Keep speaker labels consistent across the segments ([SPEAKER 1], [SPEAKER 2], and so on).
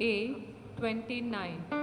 [SPEAKER 1] A 29.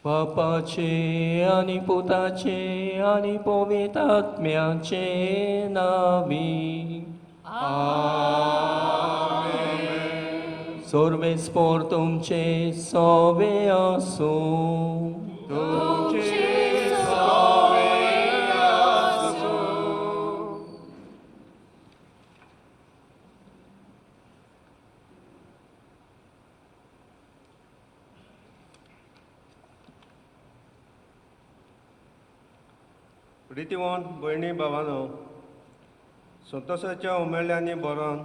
[SPEAKER 2] बापाचे आनी पुताचे आनी पवित्र आत्म्याचे नांवी आमेन. सर्वेस्पोर तुमचे सोवे आसूं.
[SPEAKER 3] तुमचे सोवे आसूं.
[SPEAKER 4] प्रितीवन भयणी भावानो, संतोशाच्या उमेळ्यांनी भरोन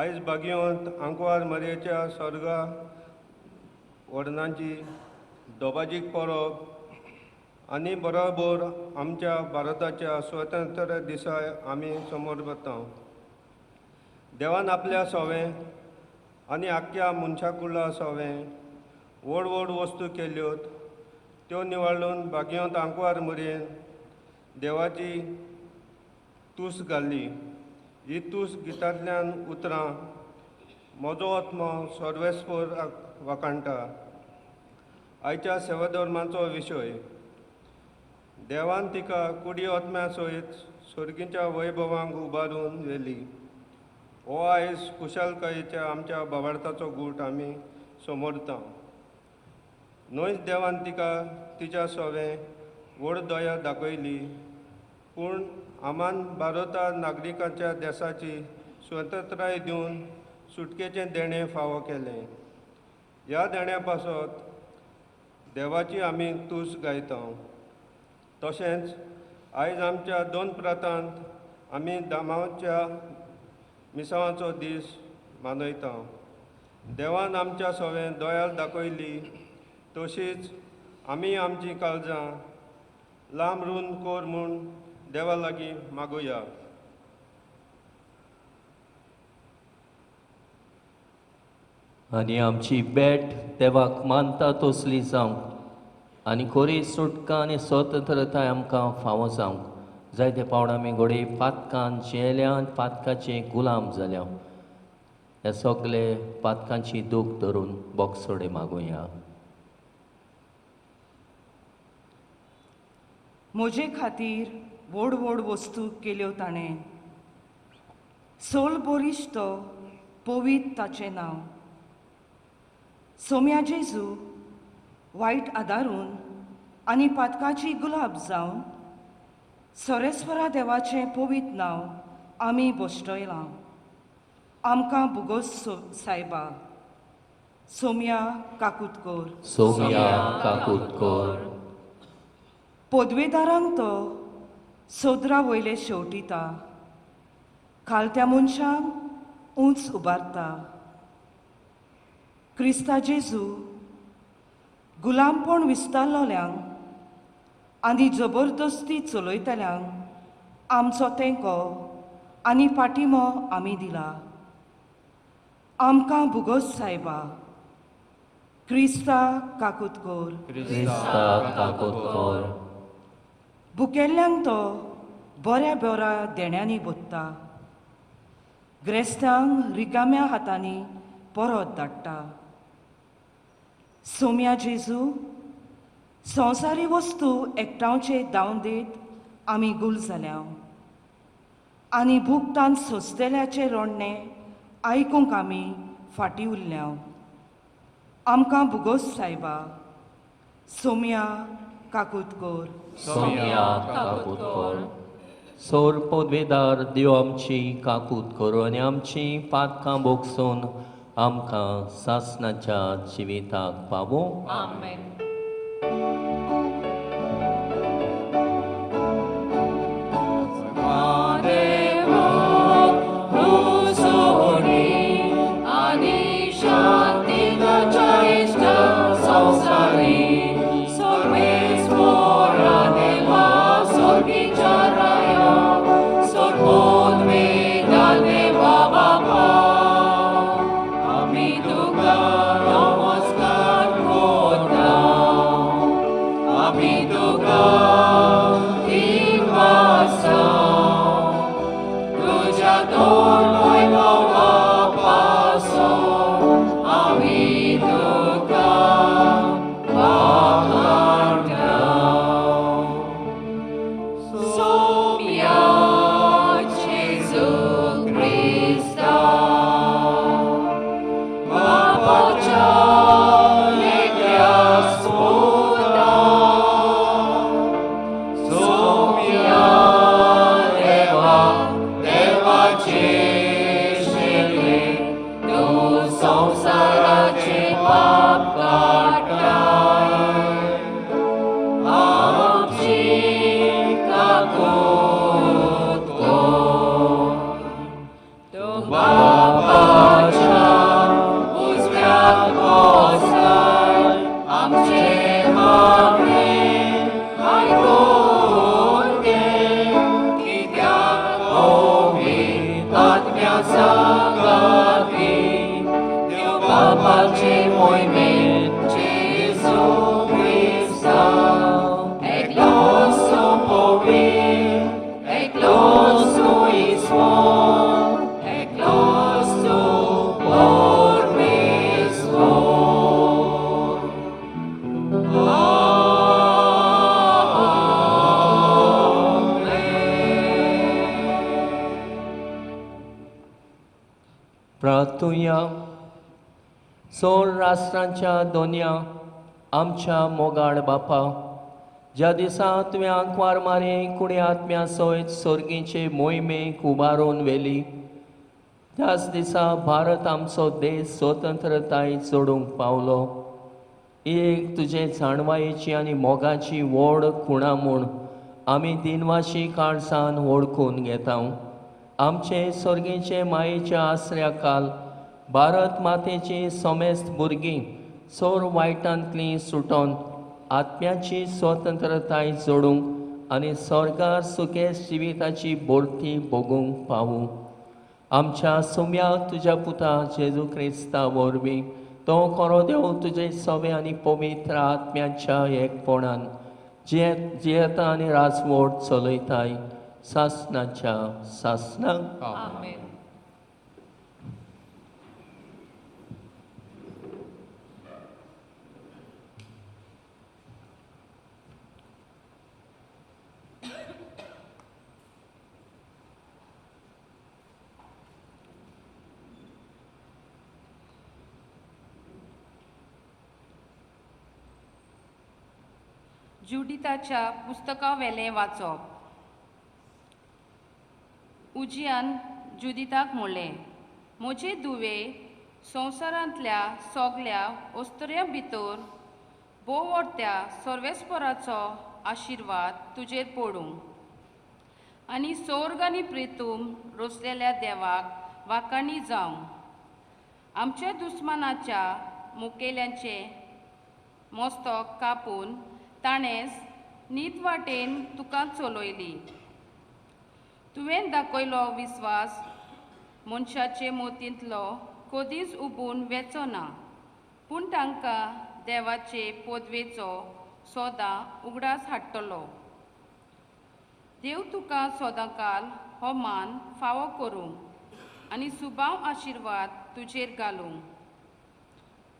[SPEAKER 4] आयज बागिवंत आंकवार मरयेच्या स्वर्गा वर्णांची दोबाजीक परब आनी बरोबर आमच्या भारताच्या स्वतंत्र दिसा आमी समोर वता. देवान आपल्या सोवें आनी आख्ख्या मनशाकुळा सोवें व्हड व्हड वस्तू केल्यो त्यो निवळून बागिवंत आंकवार मरयेन देवाची तूस घाल्ली. ही तूस गितांतल्यान उतरां म्हजो आत्मो सर्वेस्पोराक वाखाणटा. आयच्या सेवाधर्माचो विशय देवान तिका कुडी आत्म्या सयत सर्गीच्या वैभवांक उबारून व्हेली. हो आयज खुशालकायेच्या आमच्या भावार्थाचो गूट आमी समोरता. न्हयच देवान तिका तिच्या सोवें व्हड दया दाखयली, पूण आमान भारता नागरिकांच्या देशाची स्वतंत्रताय दिवन सुटकेचें देणें फावो केलें. ह्या देण्या पासत देवाची आमी तूस गायता. तशेंच आयज आमच्या दोन प्रांतांत आमी दामांवच्या मिसावाचो दीस मनयता. देवान आमच्या सोवें दयाल दाखयली तशीच आमी आमचीं काळजां लांब रूंद कर म्हूण देवा लागीं मागुया.
[SPEAKER 2] आनी आमची भेट देवाक मानता तसली जावंक आनी खरी सुटका आनी स्वतंत्रताय आमकां फावो जावंक जायते पावण आमी घोडये पातकान जियेल्या, पातकाचे गुलाम जाल्या. ह्या सगळे पातकांची दूख धरून बोगसोडे मागुया.
[SPEAKER 5] म्हजे खातीर व्हड व्हड वस्तू केल्यो ताणें, सोल बोरिश्ट तो पवीत ताचें नांव. सोम्या जेजू वायट आदारून आनी पातकाची गुलाब जावन सरेस्वरा देवाचें पवीत नांव आमी बश्टयलां. आमकां भुगोस सायबा. सोम्या काकूत कर.
[SPEAKER 2] सोम्या काकूत कर.
[SPEAKER 5] पदवेदारांक तो सोदरा वयले शेवटिता, खालत्या मनशांक उंच उबारता. क्रिस्ता जेजू गुलामपण विस्तारलोल्यांक आनी जबरदस्ती चलयतल्यांक आमचो तेंको आनी पाठिंबो आमी दिला. आमकां भुगोस सायबा. क्रिस्ता काकूत कर.
[SPEAKER 2] क्रिस्ता काकूत कर.
[SPEAKER 5] भुकेल्ल्यांक तो बऱ्या बऱ्या देण्यांनी बोत्ता, ग्रेस्तांक रिकाम्या हातांनी परत धाडटा. सोम्या जेजू संवसारी वस्तू एकठांवचे धांवन दीत आमी गुल जाल्या आनी भुगतान सोंसतल्याचें रोडणें आयकूंक आमी फाटीं उरल्या. आमकां भुगोस सायबा. सोम्या काकूत कर.
[SPEAKER 2] सोम्या काकूत कर. सोर पदवेदार देव आमची काकूत करूं आनी आमची पातकां भोगसून आमकां सासणाच्या जिविताक पावूं.
[SPEAKER 1] आमेन.
[SPEAKER 2] प्रार्थुया. सोळ राष्ट्रांच्या दोनया आमच्या मोगाळ बापा, ज्या दिसा तुवें आंकवार मारे कुडी आत्म्या सयत सोर्गीचे मोहिमेक उबारून व्हेली, त्याच दिसा भारत आमचो देश स्वतंत्रताय जोडूंक पावलो. एक तुजे जाणवायेची आनी मोगाची व्हड खुणा म्हूण आमी दिनवाशी काळसान वळखून घेता. आमचे सोर्गीचे मायेच्या आसऱ्या काल भारत मातेची समेस्त भुरगीं सोर वायटांतली सुटोन आत्म्याची स्वतंत्रताय जोडूंक आनी स्वर्गार सुकेस जिविताची भरती भोगूंक पावूं. आमच्या सुम्या तुज्या पुता जेजू क्रिस्ता वरवीं तो खरो देव तुजे सवे आनी पवित्र आत्म्याच्या एकपणान जियेता आनी राजवट चलयताय सासनाच्या सासनाक.
[SPEAKER 1] आमेन.
[SPEAKER 6] जुडिताच्या पुस्तकावेलें वाचप. उजियान जुदिताक म्हणलें, म्हजे दुवे संवसारांतल्या सगल्या अस्तुऱ्यां भितर भोववर्त्या सर्वेस्पराचो आशिर्वाद तुजेर पडूं आनी सोर्ग आनी प्रितूम रोसलेल्या देवाक वाकाणी जावं. आमच्या दुस्मानाच्या मुखेल्यांचे मस्तक कापून ताणेंच नीत वाटेन तुका चलयली. तुवें दाखयलो विस्वास मनशाचे मोतींतलो कदीच उबून वेचो ना, पूण तांकां देवाचे पदवेचो सदां उगडास हाडटलो. देव तुका सदांकाल हो मान फावो करूंक आनी सुबाव आशिर्वाद तुजेर घालूंक,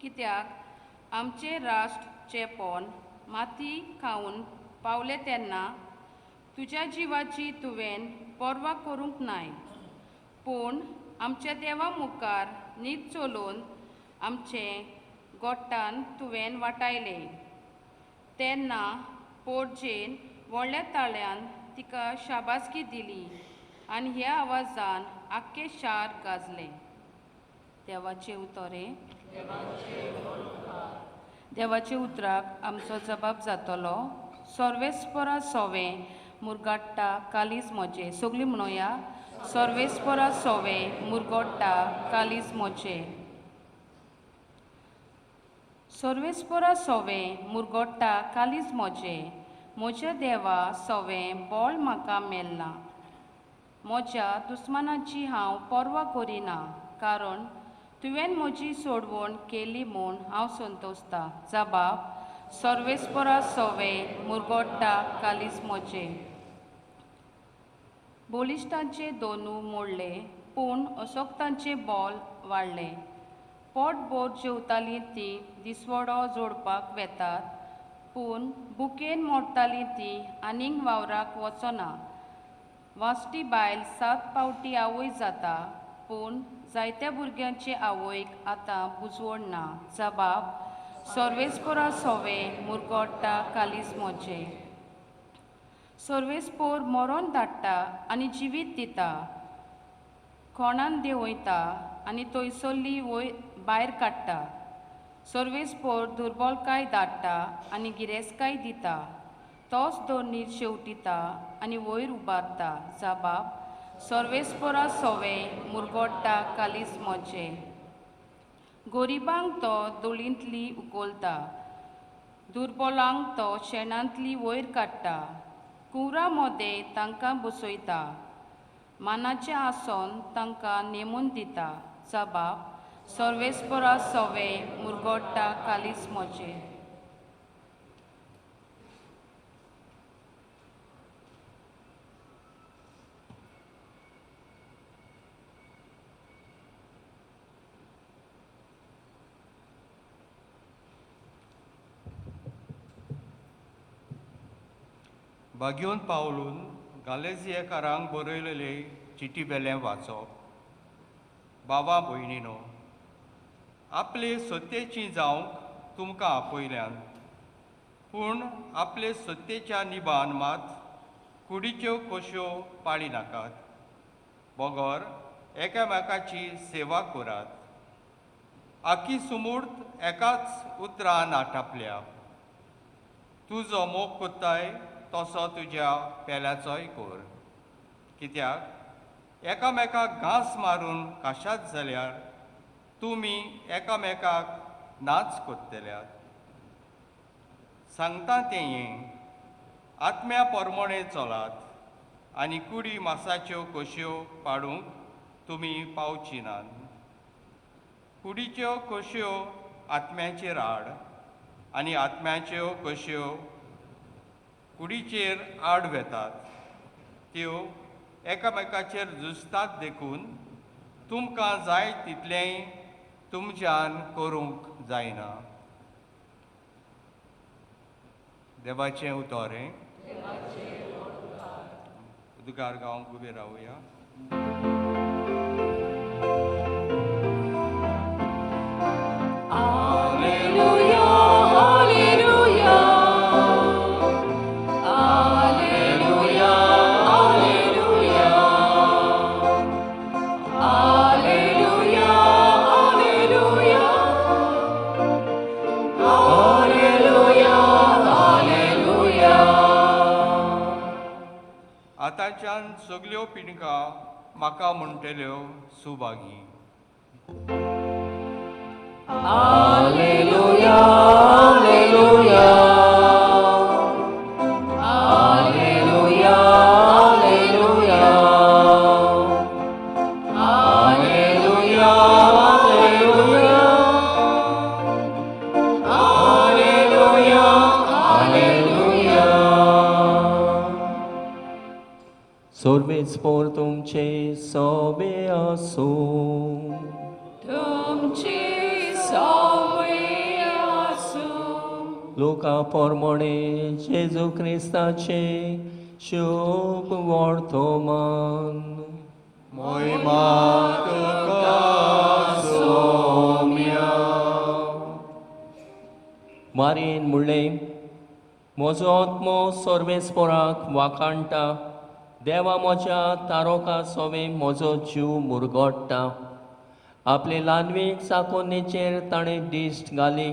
[SPEAKER 6] कित्याक आमचें राष्ट्र चेपोन माती खावन पावले तेन्ना तुज्या जिवाची तुवें पर्वा करूंक नाय, पूण आमच्या देवा मुखार नीत चलोवन आमचें गोट्टान तुवें वाटायलें. तेन्ना पोरजेन व्हडल्या ताळ्यान तिका शाबासकी दिली आनी ह्या आवाजान आख्खें शार गाजलें. देवाचें उतरें. देवाचे उतराक आमचो जबाब जातलो. सर्वेस्परा सोवें मुरगाट्टा कालीज म्हजें. सगळीं म्हणोया, सर्वेस्परा सोवें मुरगोट्टा कालीज म्हजें. सर्वेस्परा सोवें मुरगोट्टा कालीज म्हजें. म्हज्या देवा सोवें बोल म्हाका मेल्लां. म्हज्या दुस्मानाची हांव पर्वा करिना, कारण तुवें म्हजी सोडवण केली म्हूण हांव संतोसतां. जबाब, सर्वेस्परा सोवें मुरगोट्टा कालीज म्हजें. बळिश्टांचे दोनू मोडले, पूण असोक्तांचे बोल वाडलें. पोट भर जेवतालीं तीं दिसवडो जोडपाक वेतात, पूण बुकेन मोडटालीं तीं आनीक वावराक वचना. वाश्टी बायल 7 पावटी आवय जाता, पूण जायत्या भुरग्यांचे आवयक आतां बुजवण ना. जबाब, सर्वेस्परा सोवें मुरगोट्टा कालीज म्हजें. सर्वेस्पोर मरोन धाडटा आनी जिवीत दिता, कोणान देंवयता आनी थंयसरली वयर भायर काडटा. सर्वेस्पोर दुर्बलकाय धाडटा आनी गिरेस्तकाय दिता, तोच दोनीर शेवटिता आनी वयर उबारता. जबाब, सर्वेस्परा सोवें मुरगोट्टा कालीज म्हजें. गरिबांक तो दोळींतली उखलता, दुर्बलांक तो शेणांतली वयर काडटा. कुंवरा मदें तांकां बसयता, मानाचें आसन तांकां नेमून दिता. जबाब, सर्वेस्परा सोवें मुरगोट्टा कालीज म्हजें.
[SPEAKER 4] बागयोन पावलून गालेजियेकारांक बरयलेले चिटी वेलें वाचप. बाबा भयणीनो, आपले सत्तेची जावंक तुमकां आपयल्यान, पूण आपले सत्तेच्या निबान मात कुडीच्यो कश्यो पाळी नाकात, बगर एकामेकाची सेवा करात. आखी सुमूर्त एकाच उतरान आटापल्या, तुजो मोग कोत्ताय तसो तुज्या पेल्याचोय कोर. कित्याक एकामेकाक घांस मारून काशात जाल्यार तुमी एकामेकाक नाच कोत्तल्यात. सांगता तें हें, आत्म्या परमणे चलात आनी कुडी मासाच्यो कश्यो पाडूंक तुमी पावची नात. कुडीच्यो कश्यो आत्म्याचेर आड आनी आत्म्याच्यो कश्यो कुडीचेर आड वेतात. त्यो एकामेकाचेर झुजतात देखून तुमकां जाय तितलेंय तुमच्यान करूंक जायना. देवाचें उतर हें. उदकार गांव उबे रावया.
[SPEAKER 1] Alleluia, Alleluia, Alleluia, Alleluia, Alleluia, Alleluia, Alleluia, Alleluia.
[SPEAKER 4] आतांच्यान सगल्यो पिणकां म्हाका म्हणटल्यो Subhagi.
[SPEAKER 2] Alleluia, Alleluia, Alleluia, Alleluia, Alleluia, Alleluia, Alleluia. सोर्वेच पोर तुमचे सोबे आसूं.
[SPEAKER 1] तुमची सवय आसूं.
[SPEAKER 2] लुका पोरमोणे जेजू क्रिस्ताचे शुभ वर्तमान.
[SPEAKER 4] मोहिमा तुका सोम्या.
[SPEAKER 2] मारयेन म्हणलें, म्हजो आत्मो सर्वेस्पोराक वाखाणटा, देवा म्हज्या तारोका सोवे म्हजो जीव मुरगोडटा. आपले ल्हानवीक चाकोन्नेचेर ताणें दिश्ट घाली,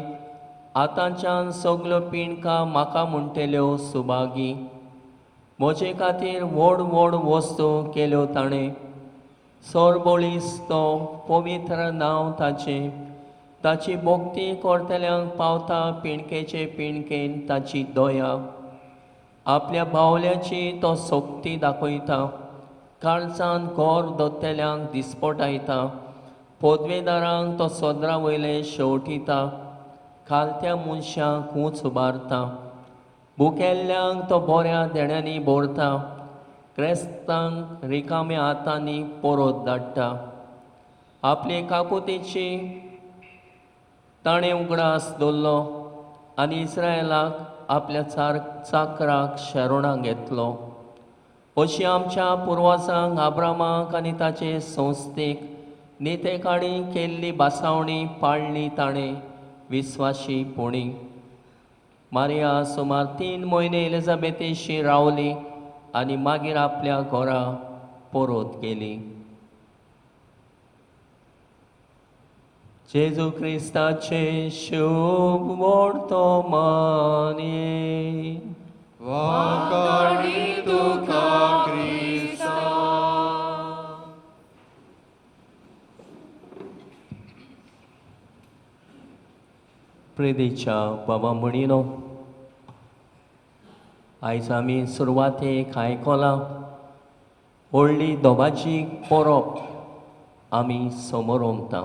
[SPEAKER 2] आतांच्यान सगल्यो पिणकां म्हाका म्हणटल्यो सुभागी. म्हजे खातीर व्हड व्हड वस्तू केल्यो ताणें. सरबळीस तो पवित्र नांव ताचें. ताची भक्ती करतल्यांक पावता पिणकेचे पिणकेन ताची दया. आपल्या बावल्याची तो सक्ती दाखयता, काळजान गोर दोत्तेल्यांक दिसपटायता. पदवेदारांक तो सदरा वयले शेवटिता, खालत्या मनशांक ऊंच उबारता. भुकेल्ल्यांक तो बऱ्या देण्यांनी भरता, क्रेस्तांक रिकाम्या हातांनी परत धाडटा. आपले काकुतीची ताणें उगडास दवरलो आनी इस्रायलाक आपल्या चाकराक शरणाक घेतलो. अशी आमच्या पुर्वजांक आब्रामाक आनी ताचे संस्थेक नितेकाणी केल्ली बासावणी पाळ्ळी ताणें विस्वाशी पुणी. मारिया सुमार 3 म्हयने एलिझाबेथेशी रावली आनी मागीर आपल्या घरा परत गेली. जेजू क्रिस्ताचे शुभ वर्तमान.
[SPEAKER 4] वाखाणी तुका क्रिस्ता.
[SPEAKER 2] प्रेदेच्या बाबा म्हणिनो, आयज आमी सुरवातेक आयकलां व्हडली दोबाची परब आमी समोरमता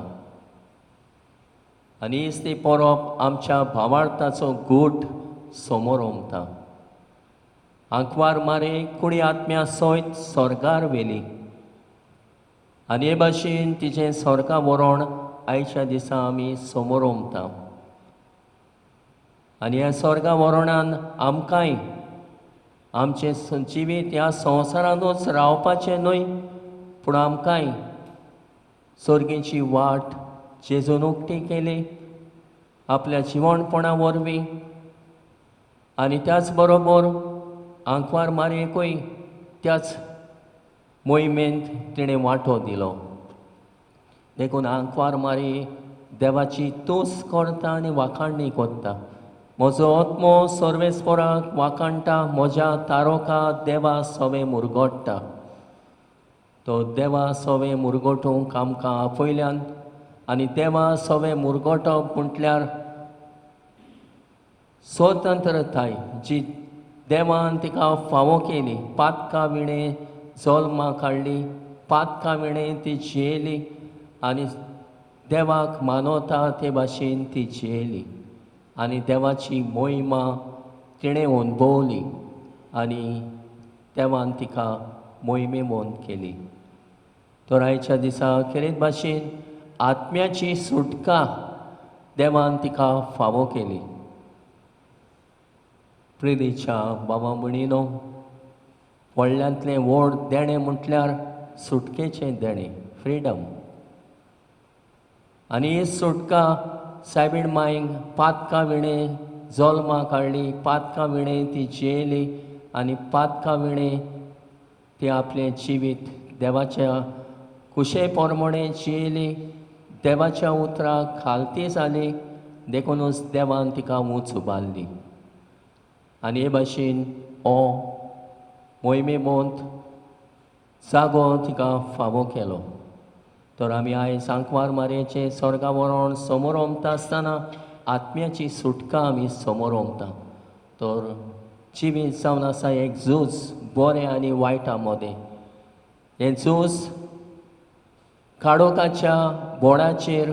[SPEAKER 2] आनी हीच ती परब आमच्या भावार्थाचो गूट समोरमता. आंकवार मारे कुडी आत्म्या सयत स्वर्गार व्हेली आनी हे भाशेन तिचें स्वर्गा व्हरोण आयच्या दिसा आमी समोरमता. आनी ह्या स्वर्गा व्हरणान आमकांय आमचें जिवीत ह्या संवसारांतूच रावपाचें न्हय, पूण आमकांय स्वर्गीची वाट जेजून उक्ती केली आपल्या जिवणपणा वरवीं. आनी त्याच बरोबर आंकवार मारयेकूय त्याच मोहिमेंत तिणें वांटो दिलो. देखून आंकवार मारी देवाची तोस करता आनी वाखाणणी करता. म्हजो आत्मो सर्वेस्पोराक वाखाणटा, म्हज्या तारोका देवा सवे मुरगोडटा. तो देवा सवे मुरगोटूंक आमकां आपयल्यान आनी देवा सवे मुरगोटप म्हटल्यार स्वतंत्रताय जी देवान तिका फावो केली. पातकां विणें जल्मा काडली, पातकां विणें ती जियेली आनी देवाक मानवता ते भाशेन ती जियेली आनी देवाची मोहिमा तिणें अणभवली आनी देवान तिका मोहिमेमोन केली. तर आयच्या दिसा खेरीत भाशेन आत्म्याची सुटका देवान तिका फावो केली. प्रितीच्या बाबा भयणीनो, व्हडल्यांतलें व्हड देणें म्हटल्यार सुटकेचें देणें, फ्रिडम. आनी ही सुटका सायबीण मायक पातकां विणें जल्माक हाडली, पातकां विणें ती जियेली आनी पातकां विणें ती आपलें जिवीत देवाच्या कुशे प्रमाणें जियेली, देवाच्या उतराक खालती जाली, देखुनूच देवान तिका ऊंच उबारली. आनी हे भाशेन हो मोहिमेमोंत जागो तिका फावो केलो. तर आमी आयज आंकवार मारयेचें स्वर्गा वरण समोर ओमता आसतना आत्म्याची सुटका आमी समोर ओमता. तर जिवीत जावन आसा एक झूज बरें आनी वायटा मदें. हें झूज काळोखाच्या बोडाचेर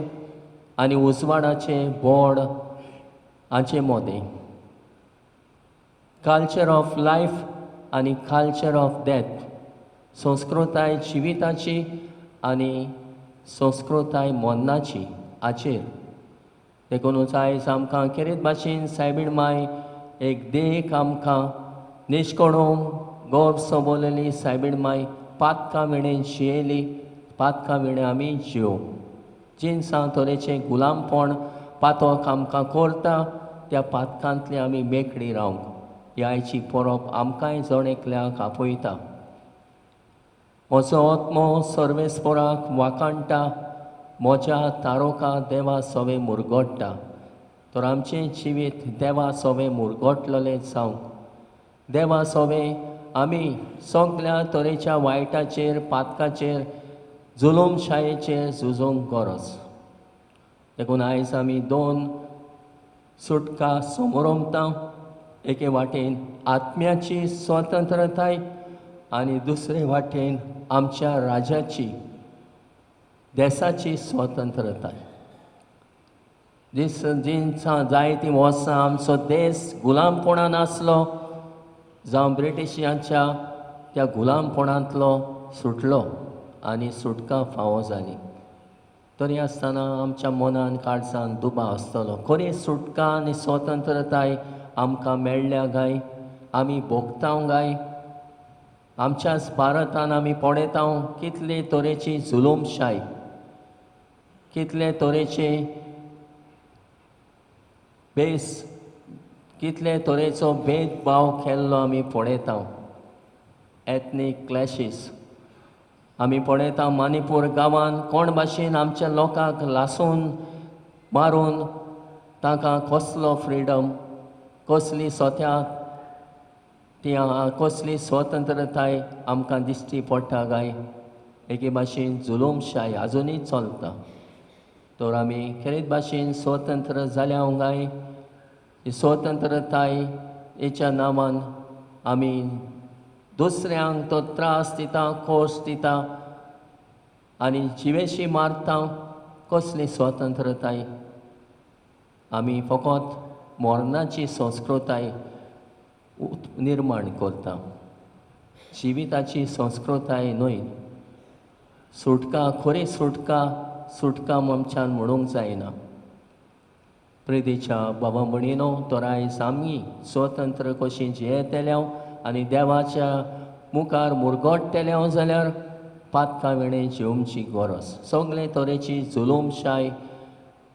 [SPEAKER 2] आनी उजवाडाचें बोड हाचे मदें, कल्चर ऑफ लायफ आनी कल्चर ऑफ डेथ, संस्कृताय जिविताची आनी संस्कृताय मरणाची हाचेर. देखुनूच आयज आमकां खेरीत भाशेन सायबीण माय एक देख आमकां निश्कोणून गौर सोबोलेली सायबीण माय पातकां विणें जियेली, पातकां विणें आमी जियो. जिनसां तरेचें गुलामपण पातक आमकां करता त्या पातकांतले आमी मेकळी रावंक ही आयची परब आमकांय जण एकल्याक आपयता. म्हजो आत्मो सर्वेस्पराक वाखाणटा, म्हज्या तारोका देवा सवे मुरगोट्टा. तर आमचें जिवीत देवा सवे मुरगोटलेलें जावंक, देवा सवे आमी सगल्या तरेच्या वायटाचेर, पातकाचेर, जुलूमशायेचेर झुजोवंक गरज. देखून आयज आमी दोन सुटका समोर ओमता, एके वाटेन आत्म्याची स्वतंत्रताय आनी दुसरे वाटेन आमच्या राजाची, देसाची स्वतंत्रताय. दीस जिनसां जायतीं वर्सां आमचो देस गुलामपणान आसलो, जावं ब्रिटिशांच्या त्या गुलामपणांतलो सुटलो आनी सुटका फावो जाली. तरी आसतना आमच्या मनान काळजान दुबाव आसतलो, खरी सुटका आनी स्वतंत्रताय आमकां मेळ्ळ्या काय, आमी भोगता काय? आमच्याच भारतान आमी पळयता कितले तरेची जुलूमशाय, कितले तरेचे बेस, कितले तरेचो भेदभाव केल्लो आमी पळयता, एथनीक क्लॅशीस आमी पळयता. मणिपूर गांवान कोण भाशेन आमच्या लोकांक लासून मारून तांकां कसलो फ्रिडम, कसली सोत्या ती कसली स्वतंत्रताय आमकां दिश्टी पडटा काय? एके भाशेन जुलूमशाय आजुनूय चलता. तर आमी खेरीत भाशेन स्वतंत्र जाल्या काय ही स्वतंत्रताय हेच्या नांवान आमी दुसऱ्यांक तो त्रास दिता, खोस दिता आनी जिवेशी मारता. कसली स्वतंत्रताय? आमी फकत मरणाची संस्कृताय निर्माण करता, जिविताची संस्कृताय न्हय. सुटका, खरी सुटका, सुटका आमच्यान म्हणूंक जायना. प्रितीच्या बाबा भयणीनो, तर आयज आमी स्वतंत्र कशी जियेतले आनी देवाच्या मुखार मुरगोट्टले जाल्यार पातकां विणें जिवची गरज. सगळे तरेची जुलूमशाय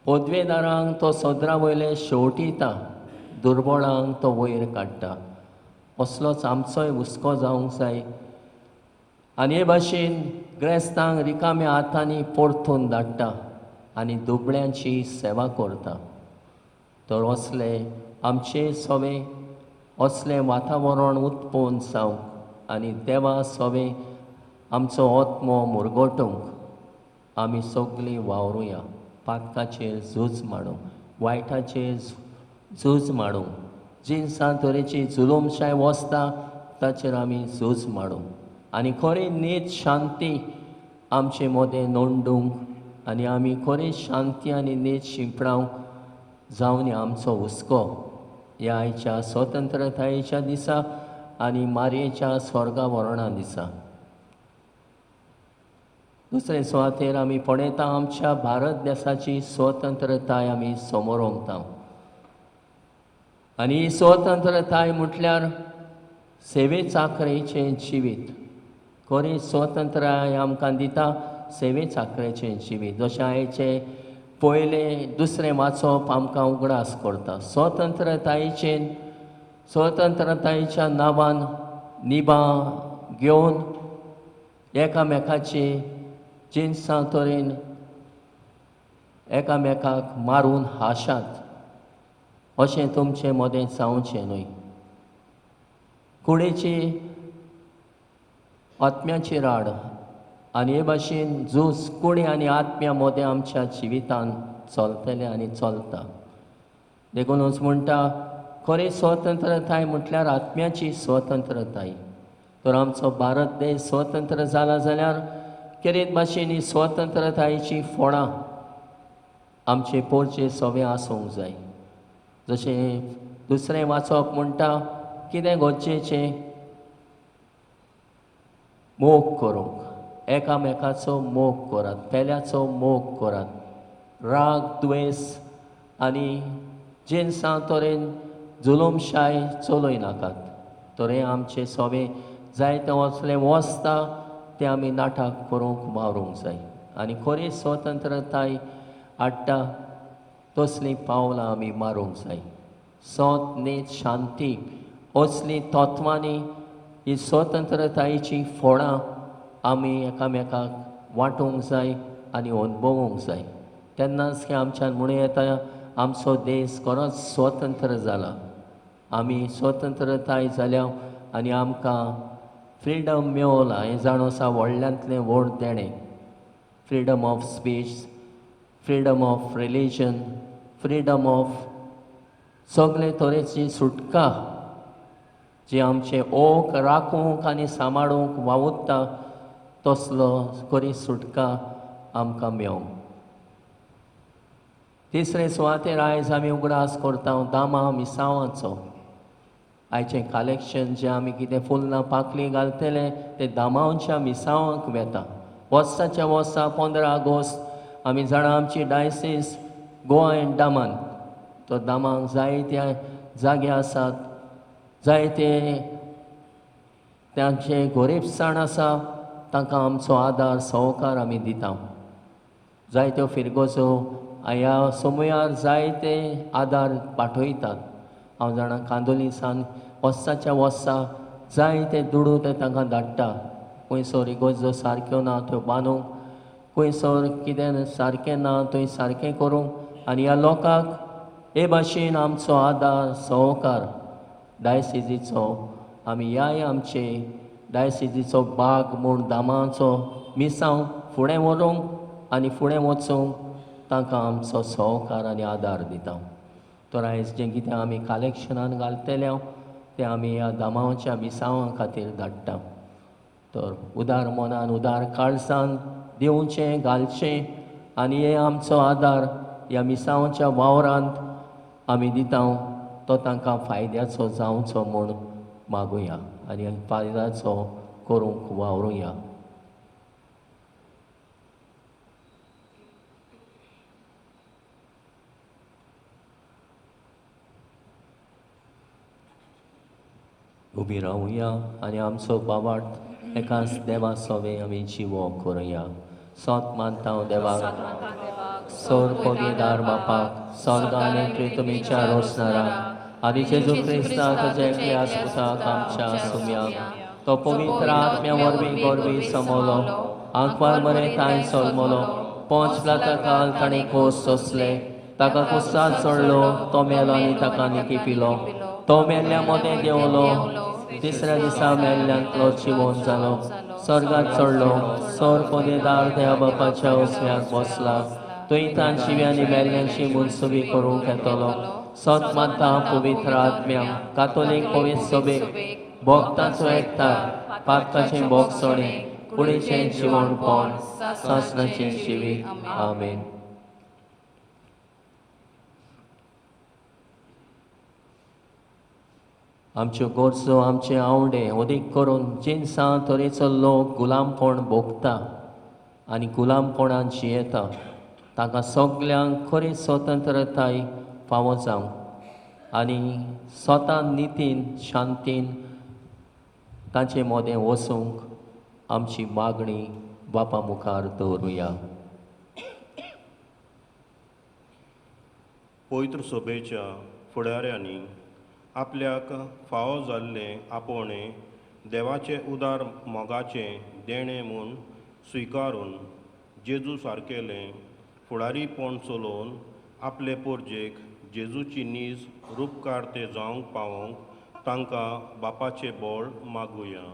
[SPEAKER 2] पदवेदारांक तो सदरा वयले शेवटिता, दुर्बळांक तो वयर काडटा. असलोच आमचोय हुस्को जावंक जाय. आनी हे भाशेन ग्रेस्तांक रिकाम्या हातांनी परतून धाडटा आनी दुबळ्यांची सेवा करता. तर असले आमचे सवे असलें वातावरण उत्पन्न जावंक आनी देवा सवे आमचो आत्मो मुरगोटूंक आमी सगळीं वावरुया. पातकाचेर झूज मांडूंक, वायटाचेर झूज मांडूंक, जिनसां तरेची जुलूमशाय वसता ताचेर आमी झूज मांडूंक आनी खरी नीत शांती आमचे मदें नोंदूंक आनी आमी खरी शांती आनी नीत शिंपडावंक जावन आमचो हुस्को ह्या आयच्या स्वतंत्रतायेच्या दिसा आनी मारयेच्या स्वर्गा वरणा दिसा. दुसरे सुवातेर आमी पळयता आमच्या भारत देसाची स्वतंत्रताय आमी समोर ओंकता आनी ही स्वतंत्रताय म्हटल्यार सेवे चाकरेचें जिवीत. खरी स्वतंत्रताय आमकां दिता सेवे चाकरेचें जिवीत. जशें आयचें पयलें दुसरें वाचप आमकां उगडास करता. स्वतंत्रतायेचें स्वतंत्रतायेच्या नांवान निभां घेवन एकामेकाची जिनसां तरेन एकामेकाक मारून हाशात अशें तुमचें मदें जावचें न्हय. कुडीची आत्म्याची राड आनी हे भाशेन झूज कुडी आनी आत्म्या मदें आमच्या जिवितान चलतलें आनी चलता. देखूनच म्हणटा खरी स्वतंत्रताय म्हटल्यार आत्म्याची स्वतंत्रताय. तर आमचो भारत देश स्वतंत्र जाला जाल्यार केरीत भाशेन ही स्वतंत्रतायेची फोणां आमचे पोरचे सवे आसूंक जाय. जशें दुसरें वाचप म्हणटा कितें गरजेचें मोग करूंक, एकामेकाचो मोग करात, पेल्याचो मोग करात, राग द्वेस आनी जिनसां तरेन जुलूमशाय चलय नाकात. तर हें आमचें सोवे जायते वचलें वचता तें आमी नाटक करूंक वावरूंक जाय आनी खरी स्वतंत्रताय हाडटा तसलीं पावलां आमी मारूंक जाय. सत नीत शांती असलीं तत्वांनी ही स्वतंत्रतायेचीं फोणां आमी एकामेकाक वांटूंक जाय आनी अनुभवूंक जाय. तेन्नाच की आमच्यान म्हणूं येता आमचो देश खरोच स्वतंत्र जाला. आमी स्वतंत्रताय जाल्या आनी आमकां फ्रिडम मेवला हें जाण आसा व्हडल्यांतलें व्हड देणें. Freedom of speech, freedom of religion, freedom of सगळे तरेची सुटका जी आमचें ओक राखूंक आनी सांबाळूंक वावुरता तसलो खरी सुटका आमकां मेवंक. तिसरे सुवातेर आयज आमी उगडास करता दामा मिसांवाचो. आयचें कलेक्शन जें आमी कितें फुलां पाकळी घालतले तें दामांच्या मिसांवाक वेता. वर्साच्या वर्सा 15 ऑगस्ट आमी जाणा आमची डायसीस गोवा एंड दामन, तो दामांक जायते जागे आसात, जायते तांचे गोरीबसाण आसा, तांकां आमचो आदार सहकार आमी दिता. जायत्यो फिरगोजो ह्या समयार जायते आदार पाठयतात. हांव जाणा कांदोली सान वर्साच्या वर्सा जायते दुडू ते तांकां धाडटा. खंयसर इगोर्जो सारक्यो ना त्यो बांदूंक, खंयसर कितें सारकें ना थंय सारकें करूंक आनी ह्या लोकांक हे भाशेन आमचो आदार सहकार डायसिजीचो आमी ह्याय आमचे डायसिजीचो बाग म्हूण दामाचो मिसांव फुडें व्हरूंक आनी फुडें वचूंक तांकां आमचो सहकार आनी आदार दिता. तर आयज जें कितें आमी कलेक्शनान घालतले तें आमी ह्या दामांच्या मिसांवा खातीर धाडटा. तर उदार मनान उदार काळसान दिवचें घालचें आनी हे आमचो आदार ह्या मिसांवाच्या वावरांत आमी दिता तो तांकां फायद्याचो जावचो म्हूण मागुया आनी फायद्याचो करूंक वावरुया. उबी रावुया आनी आमचो बाबार्थ एकाच देवा सोवे आमी जिवो करुया. सोत मानता देवाक, सोर पगेदार बापाक, स्वर्गाने प्रितमीच्या रोसणाराक आनी जेजू क्रिस्ताक जेकल्या पुताक आमच्या सुम्याक, तो पवित्र आत्म्या वरवीं गोरवी समवलो, आंकवार मरे तांय सोलमलो, पोंच प्लाता काल ताणें खोस सोंसले, ताका कुसाद चडलो, तो मेलो आनी ताका निकी पिलो, तो मेल्ल्या मदें देंवलो, तिसऱ्या दिसा मेल्ल्यांतलो जिवोन जालो, स्वर्गात चडलो, सोर पदेदार देवा बापाच्या उजव्याक बसला, थंय तांची आनी मेल्ल्यांची मुनसुबी करूंक येतलो. सत मानता पवित्र आत्म्या कातोलीक पवित्र सभेक, भोक्ताचो एकतार, पातकाचें भोगसणें, कुडीचें जिवणपण, सासणाचें जिवीत. आमेन. आमच्यो गरजो आमचे आवडे अदीक करून जिनसां तरेचो लोक गुलामपण भोगता आनी गुलामपणान जियेता तांकां सगल्यांक खरी स्वतंत्रताय फावो जावं आनी स्वता नितीन शांतीन तांचे मोदें वचूंक आमची मागणी बापा मुखार दवरुया.
[SPEAKER 7] पवित्र सभेच्या फुडाऱ्यांनी आपल्याक फावो जाल्लें आपोवणें देवाचें उदार मोगाचें देणें म्हूण स्विकारून जेजू सारकेलें फुडारीपण चलोवन आपले पोरजेक जेजूची नीज रुपकार ते जावंक पावोवंक तांकां बापाचें बळ मागुया.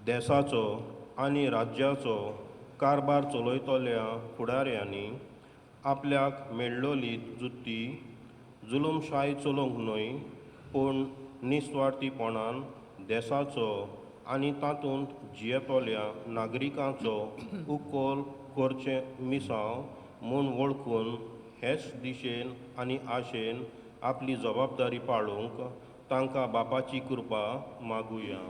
[SPEAKER 7] देसाचो आनी राज्याचो कारभार चलयतल्या फुडाऱ्यांनी आपल्याक मेळ्ळोली जुत्ती जुलूमशाय चलोवंक न्हय पूण निस्वार्थीपणान देसाचो आनी तातूंत जियेतल्या नागरिकांचो उकोल करचें मिसांव म्हूण वळखून हेच दिशेन आनी आशेन आपली जबाबदारी पाळूंक तांकां बापाची कृपा मागुया.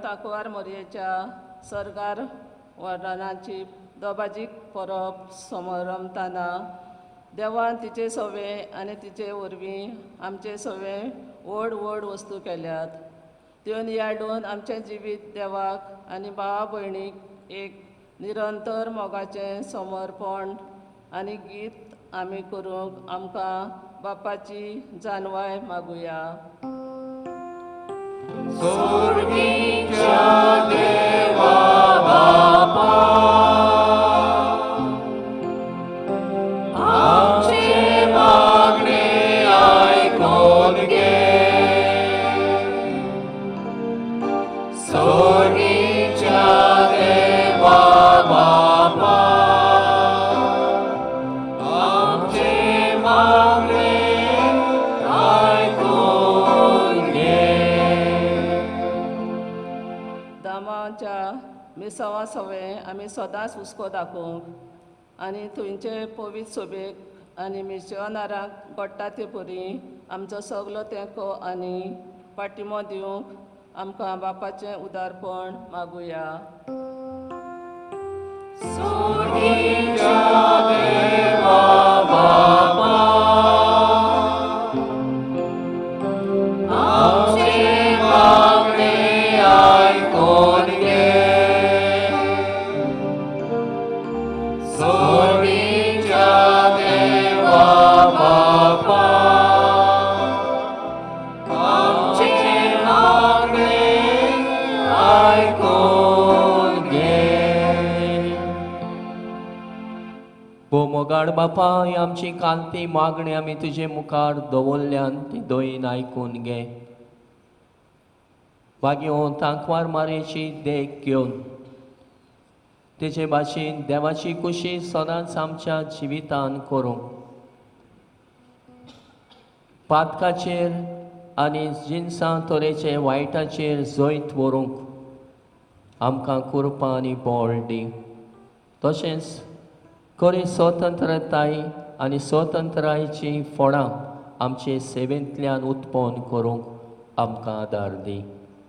[SPEAKER 8] आंकवार मोरयेच्या सरकार वर्णनाची दोबाजीक परब समरंभताना देवान तिचे सवे आनी तिचे वरवीं आमचे सवे व्हड व्हड वस्तू केल्यात. त्यो नियाळून आमचें जिवीत देवाक आनी भावा भयणीक एक निरंतर मोगाचें समर्पण आनी गीत आमी करूंक आमकां बापाची जानवाय मागुया.
[SPEAKER 1] सोर्गीच्या देवा बापा आमचें मागणें आयकून घे. सोर्गीच्या देवा बापा आमचें मागणें आयकून घे.
[SPEAKER 8] दामाच्या मिसावा सवें आमी सदांच हुस्को दाखोवंक आनी थंयचे पवित्र सोबेक आनी मिशनारांक घडटा ते परी आमचो सगलो तेंको आनी पाठिंबो दिवंक आमकां बापाचें उदारपण मागुया.
[SPEAKER 1] सोर्गीच्या देवा बापा आमचें मागणें आयकून घे. सोर्गीच्या देवा बापा आमचें मागणें आयकून घे.
[SPEAKER 2] भोव मोगाळ बापा, ही आमची कांती मागणी आमी तुजे मुखार दवरल्यान ती दोयीन आयकून घे. भाग्योन तांकवार मारयेची देख घेवन तेचे भाशेन देवाची कुशी सदांच आमच्या जिवितान करूंक पातकाचेर आनी जिनसां तरेचे वायटाचेर जैत व्हरूंक आमकां कृपा आनी बळ दी. तशेंच खरी स्वतंत्रताय आनी स्वतंत्रायेचीं फळां आमचे सेवेंतल्यान उत्पन्न करूंक आमकां आदार दी.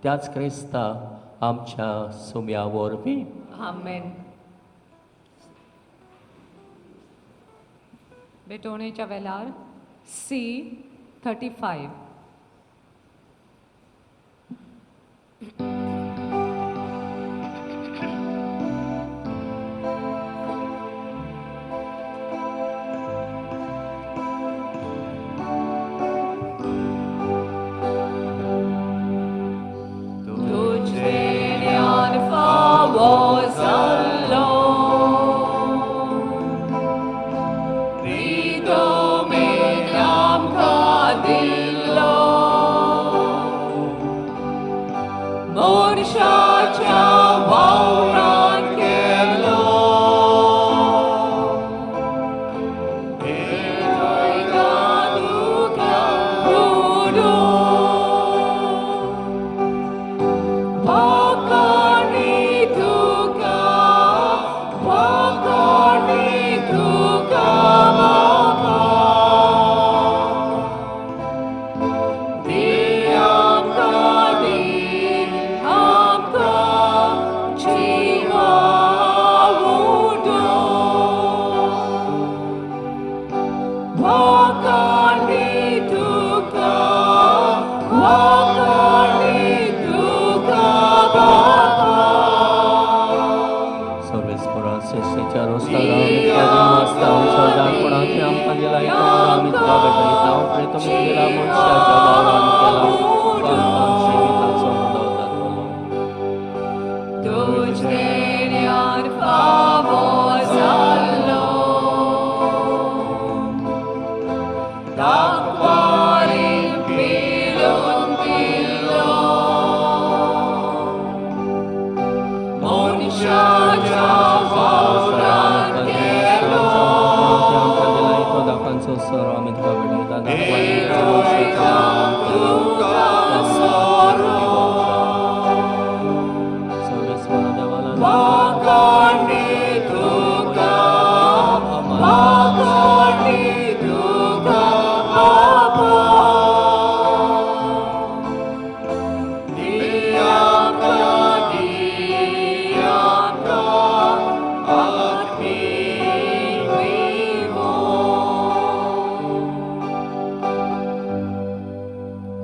[SPEAKER 2] त्याच क्रिस्ता आमच्या सुम्या वरवीं.
[SPEAKER 1] आमेन.
[SPEAKER 9] भेटवणेच्या वेलार सी 35.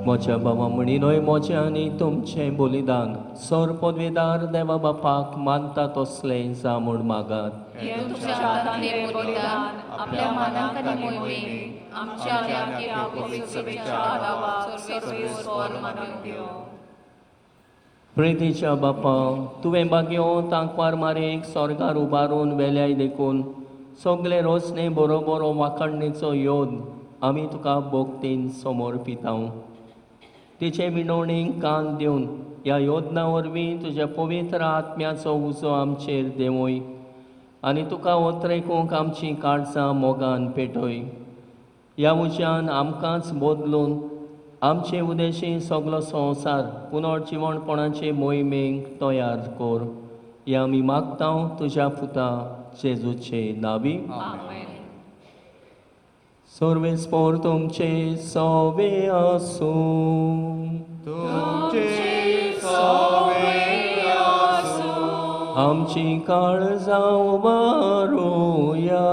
[SPEAKER 2] म्हज्या बाबा म्हणिनूय म्हजें आनी तुमचें बलिदान सोर पदवेदार देवा बापाक मानता तसलें जा म्हूण मागात. प्रितीच्या बापा, तुवें बागयो तांकवार मारेक स्वर्गार उबारून वेल्याय देखून सगळे रोसणे बरोबर वाखाणणेचो योद आमी तुका भोगतीन समोर पिताव. तिचे विनवणीक कान दिवन ह्या योजना वरवीं तुज्या पवित्र आत्म्याचो उजो आमचेर देंवय आनी तुका ओतरेकूंक आमची काळजां मोगान पेटय. ह्या उज्यान आमकांच बदलून आमचे उदेशी सगलो संवसार पुनर्जिवणपणाचे मोहिमेक तयार कर. ह्या आमी मागता तुज्या पुता जेजूचे नावी. सर्वेस्पोर तुमचे सवे आसूं.
[SPEAKER 1] तुमचे सवे आसूं.
[SPEAKER 2] आमची काळजां उबारुया.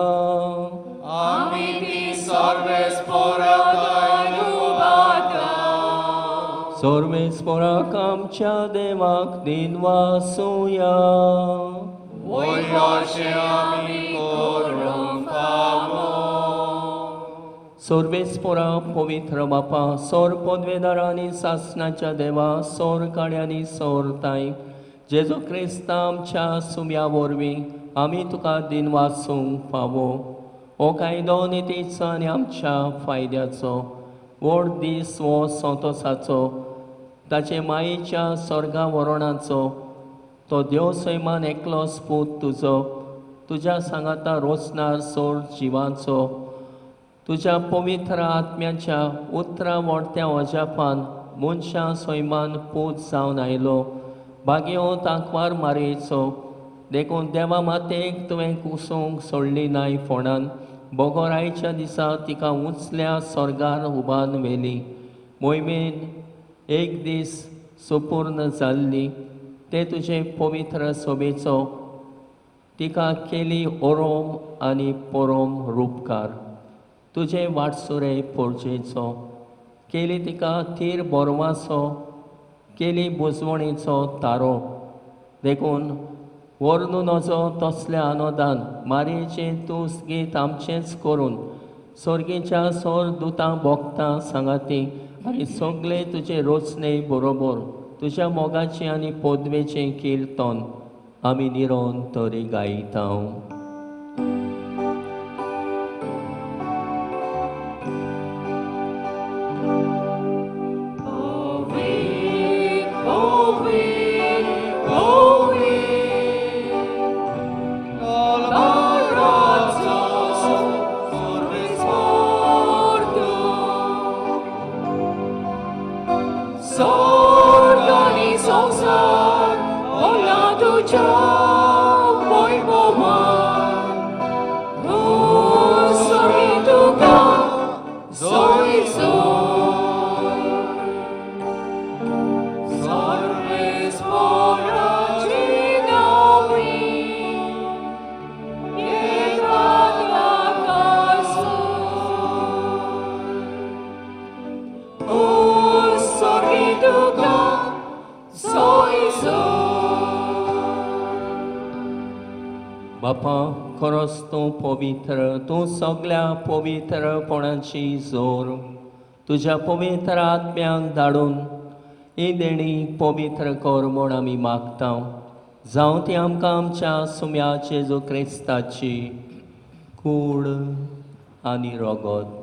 [SPEAKER 1] आमी ती सर्वेस्पोराक उबारता.
[SPEAKER 2] सर्वेस्पोराक आमच्या देवाक दिनवासुया.
[SPEAKER 1] वयर अशें आमी करूंक फावो.
[SPEAKER 2] सर्वेस्पोरा पवित्र बापा, सोर पदवेदारांनी सासणाच्या देवा, सोर काड्यांनी सोर ताय जेजू क्रिस्ता आमच्या सुम्या वरवीं आमी तुका दिनवासूंक फावो. हो कायदो नितीचो आनी आमच्या फायद्याचो व्हड दीस हो संतोसाचो, ताचे मायेच्या स्वर्गा वरणाचो तो देव सैमान एकलोच पूत तुजो तुज्या सांगाता रोसणार सोर जिवाचो तुज्या पवित्र आत्म्याच्या उतरां मोडत्या अजापान मनशां सैमान पूत जावन आयलो. बागयो तांकवार मारयेचो देखून देवा मातेक तुवें कुसूंक सोडली नाय फोंडान. बोगोर आयच्या दिसा तिका उंचल्या स्वर्गार उबान व्हेली. मोहिमेन एक दीस सुपूर्ण जाल्ली ते तुजे पवित्र सोबेचो तिका केली ओरोम आनी पोरोम रुपकार. तुजे वाटसुरे पोरजेचो केली तिका थीर बोरवासो केली बुजवणेचो तारो देखून व्हरून नजो तसल्या आनोदान मारयेचें तुस्त गीत आमचेंच करून सोर्गीच्या सोर दुतां भोगतां सांगाती आनी सगळे तुजे रोचणे बरोबर तुज्या मोगाचें आनी पदवेचें किर्तन आमी निरोन तरी गायता. बापा खरोच तूं पवित्र, तूं सगल्या पवित्रपणाची जोर तुज्या पवित्र आत्म्याक धाडून ही देणी पवित्र कर म्हूण आमी मागता. जावं ती आमकां आमच्या सुम्या जेजू क्रिस्ताची कूड आनी रगत.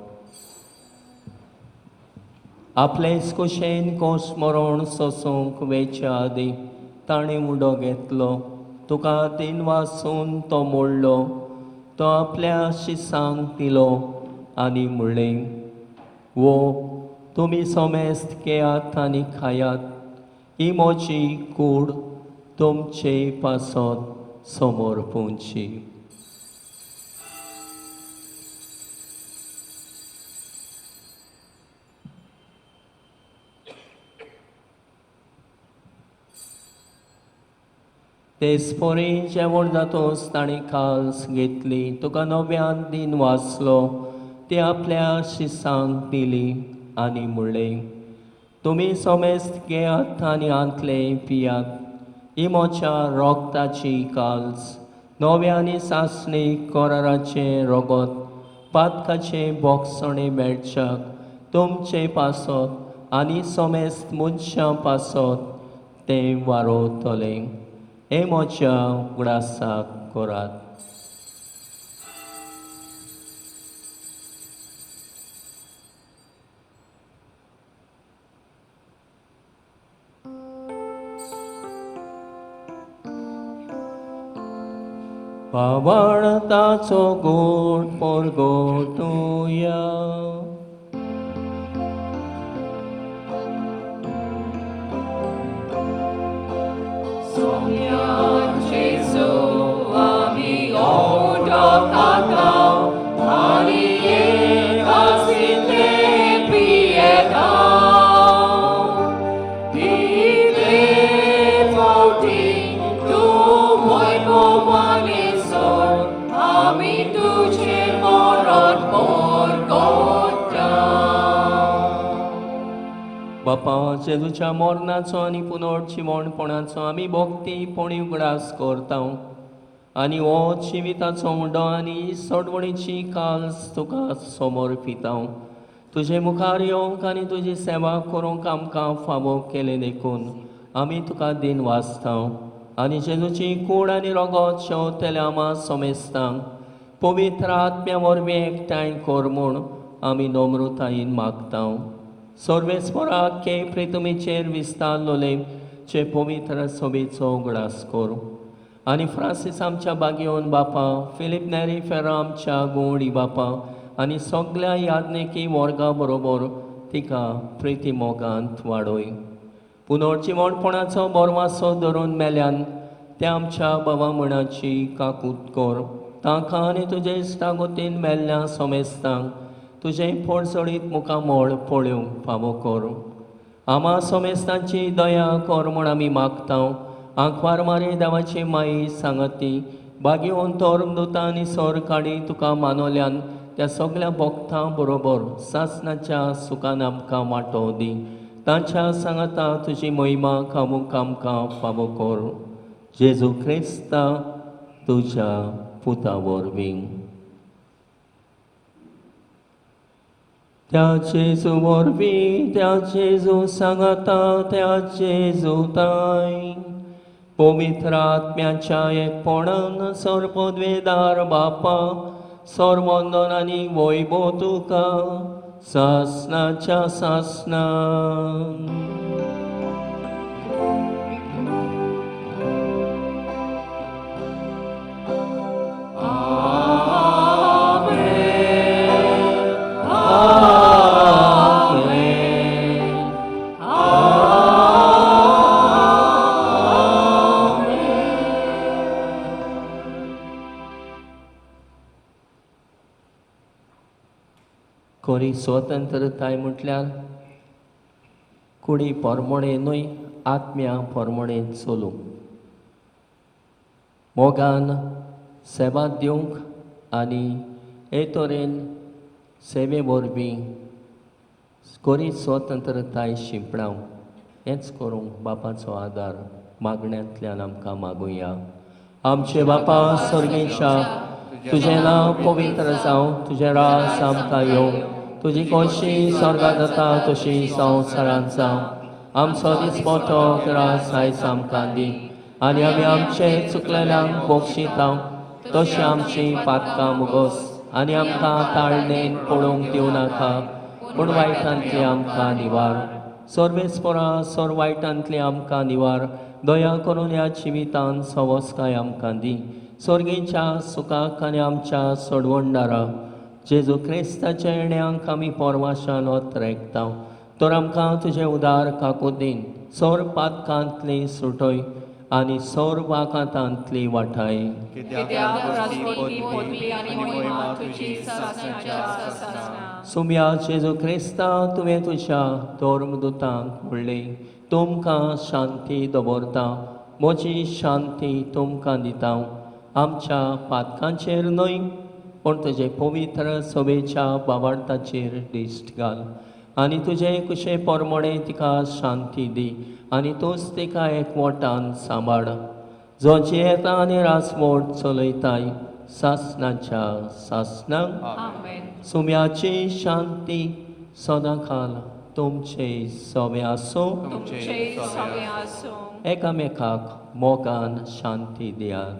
[SPEAKER 2] आपलेच कुशेन कोस मरण सोसूंक वेच्या आदीं ताणें उडो घेतलो, तुका तीन वासून तो मोडलो, तो आपल्या शिसांक दिलो आनी म्हणलें, वो तुमी सोमेस्त घेयात आनी खायात, ही म्हजी कूड तुमचे पासत समोर पोवची. तेच परी जेवण जातोच ताणें काल्स घेतली, तुका नव्यान दिन वाचलो, ती आपल्या शिसांक दिली आनी म्हणलें, तुमी सोमेस्त घेयात आनी आंतले पियात, ही म्हज्या रोगताची काल्स, नव्या आनी सासणी कराराचें रगत, पातकाचें बोगसणें मेळच्याक तुमचे पासत आनी सोमेस्त मनशां पासत तें वारोवतलें. हे म्हज्या उगडासाक करात. पावणताचो गोड परगटुया. बापा जेजूच्या मरणाचो आनी पुनर्जिवणपणाचो आमी भक्ती पणी उगडास करता आनी हो जिविताचो उंडो आनी सोडवणीची काल्स तुका समर्पिता. तुजे मुखार येवंक आनी तुजी सेवा करूंक आमकां फावो केलें देखून आमी तुका दिन वाचता आनी जेजूची कूड आनी रगत शेवतल्या आमा समेस्तांक पवित्र आत्म्या वरवीं एकठांय कर म्हूण आमी नम्रतायेन मागता. सर्वेस्पराक के प्रितुमीचेर विस्तारलोले चे पवित्र सभेचो उगडास करूं आनी फ्रांसीस आमच्या बागेवन बापा, फिलीप नेरी फेरा आमच्या गोवडी बापा आनी सगल्या याज्ञिकी वर्गा बरोबर तिका प्रिती मोगांत वाडय. पुनर्जिवणपणाचो बोरवासो धरून मेल्यान त्या आमच्या बाबा म्हणाची काकूत कर, तांकां आनी तुजे इश्टागोतीन मेल्ल्या सोमेस्तांक तुजें फोडसडीत मुखामळ पळोवंक फावो कर. आमा सोमेस्तांची दया कर म्हूण आमी मागता. आंकवार मारी देवाची माई सांगती बागेवन तोर्म दुता आनी सोर काडी तुका मानवल्यान त्या सगळ्या भक्तां बरोबर सासणाच्या सुखान आमकां वांटो दी. तांच्या सांगाता तुजी महिमा खामूक आमकां फावो कर. जेजू क्रिस्ता तुज्या पुता वरवीं. त्या जेजू वरवीं, त्या जेजू सांगाता, त्या जेजू ताय पवित्र आत्म्याच्या एकपणान सर्वपदवेदार बापा सर्वंदन आनी वैभव तुका सासणाच्या सासणा. खरी स्वतंत्रताय म्हटल्यार कुडी पोरमोणे न्हय, आत्म्या पोरमोणे चलूंक, मोगान सेवा दिवंक आनी हे तरेन सेवे वरवीं खरी स्वतंत्रताय शिंपणावंक. हेंच करूंक बापाचो आदार मागण्यांतल्यान आमकां मागुया. आमचे बापा सर्गेच्या, तुजें नांव पवित्र जावं, तुजें राज आमकां येवं, तुजी खोशी स्वर्गांत जाता तशी संवसारांत जावं. आमचो दिसपटो रास आयज आमकां दी आनी आमी आमचे चुकलेल्यांक बक्षिता तशी आमची पातकां मुगोस आनी आमकां ताळणेन पळोवंक दिवं नाका, पूण वायटांतली आमकां निवार. सर्वेस्परा सर वायटांतली आमकां निवार. दया करून ह्या जिवितान सवस्काय आमकां दी. सर्गीच्या सुखाक आनी आमच्या सोडवणदारा जेजू क्रिस्ताच्या येण्यांक आमी पोरवाशान ओतरेकता. तर आमकां तुजें उदार काकुतीन सोर पातकांतली सुटय आनी सोर वाकातांतली वाठाय. सुम्या जेजू क्रिस्ता, तुवें तुज्या धर्मदुतांक म्हणलें, तुमकां शांती दवरता, म्हजी शांती तुमकां दिता. आमच्या पातकांचेर न्हय, पूण तुजे पवित्र सभेच्या बाबार्थाचेर दिश्ट घाल आनी तुजे कुशे पोरमोणे तिका शांती दी आनी तूंच तिका एकवटान सांबाळ, जो जियेता आनी रासमोट चलयताय सासणाच्या सासणाक. सुम्याची शांती सदांकाल तुमचे सवे आसूं. एकामेकाक मोगान शांती दियात.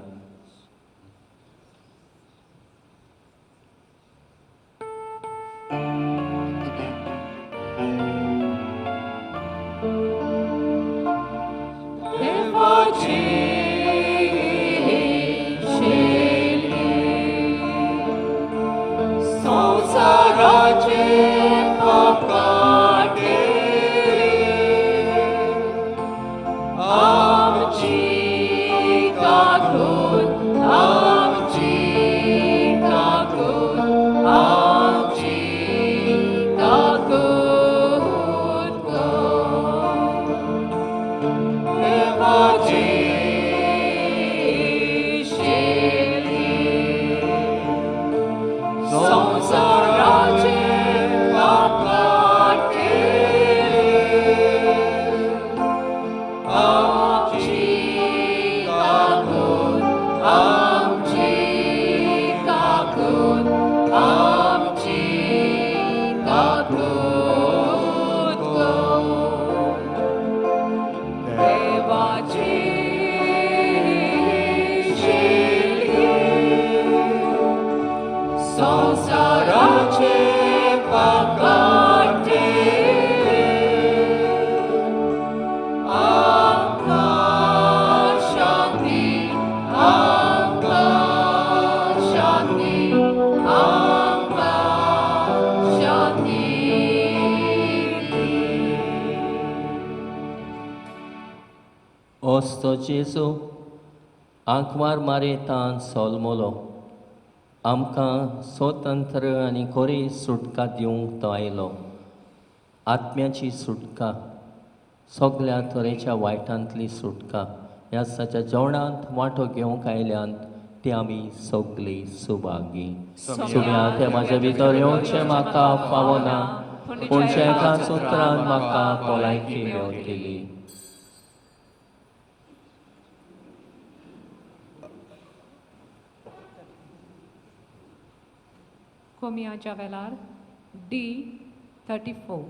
[SPEAKER 2] तो जेजू आंकवार मारेतान सोलमलो, आमकां स्वतंत्र आनी खरी सुटका दिवंक तो आयलो. आत्म्याची सुटका, सगळ्या तरेच्या वायटांतली सुटका. ह्या साच्या जेवणांत वांटो घेवंक आयल्यान ते आमी सगळीं सुभागी. सुम्या ते म्हाज्या भितर येवचें म्हाका फावना, पूण एकाच उतरान म्हाका भलायकी मेवतली.
[SPEAKER 9] कोमियाच्या वेलार डी 34.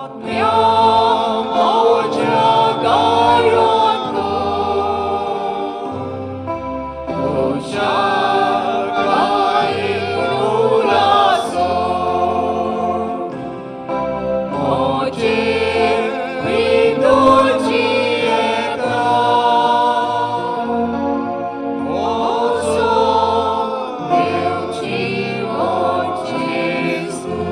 [SPEAKER 1] आत्म्या म्हज्या गाळ्यांत तुज्या उलासो म्हजे विदुची येता ओसो देवची ओ जेजू.